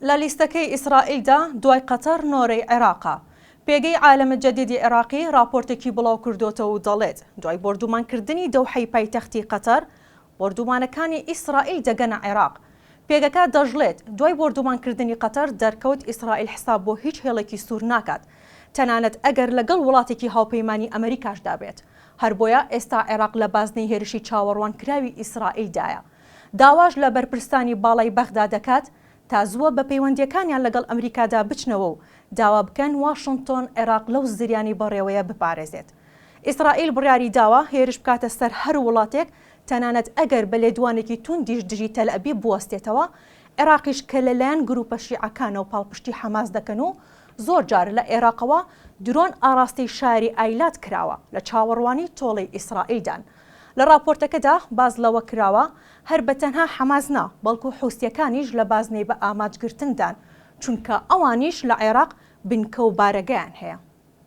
لە لیستەکەی ئیسرائیلدا دوای قەتەر نۆرەی عێراقە. پێگەی عالەم جەدیدی عێراقی راپۆرتێکی بڵاوکردۆتەوە و دەڵێت، دوای بۆردومانکردنی دەوحەی پایتەختی قەتەر، بۆردومانەکانی ئیسرائیل دەگەنە عێراق. پێگەکە دەشڵێت، دوای بۆردومانکردنی قەتەر دەرکەوت ئیسرائیل حساب بۆ هیچ هێڵێکی سوور ناکات، تەنانەت ئەگەر لەگەڵ وڵاتێکی هاوپەیمانی ئەمریکاشدا بێت. هەربۆیە ئێستا عێراق لە بازنەی هێرشی چاوەڕوانکراوی ئیسرائیلدایە. داواش لە بەرپرسانی باڵای بەغدا دەکات تا زووە بە پەیوەندییەکانیان لەگەڵ ئەمریکادا بچنەوە و داوا بکەن واشنتۆن عێراق لەو زریانەی بەڕێوەیە بپارێزێت. ئیسرائیل بڕیاری داوە هێرش بکاتە سەر هەر وڵاتێک تەنانەت ئەگەر بە لێدوانێکی توندیش دژی تەلئەبیب بوەستێتەوە، عێراقیش کە لەلایەن گروپە شیعەکانەوە پاڵپشتی حەماس دەکەن و زۆر جار لە عێراقەوە درۆن ئاڕاستەی شاری ئایلات کراوە لە چاوەڕوانی تۆڵەی ئیسرائیلدان. لە ڕاپۆرتەکەدا باس لەوە کراوە، هەر بە تەنها حەماس نا، بەڵکو حوسییەکانیش لە بازنەی بە ئامانجگرتندان، چونکە ئەوانیش لە عێراق بنکە و بارەگایان هەیە.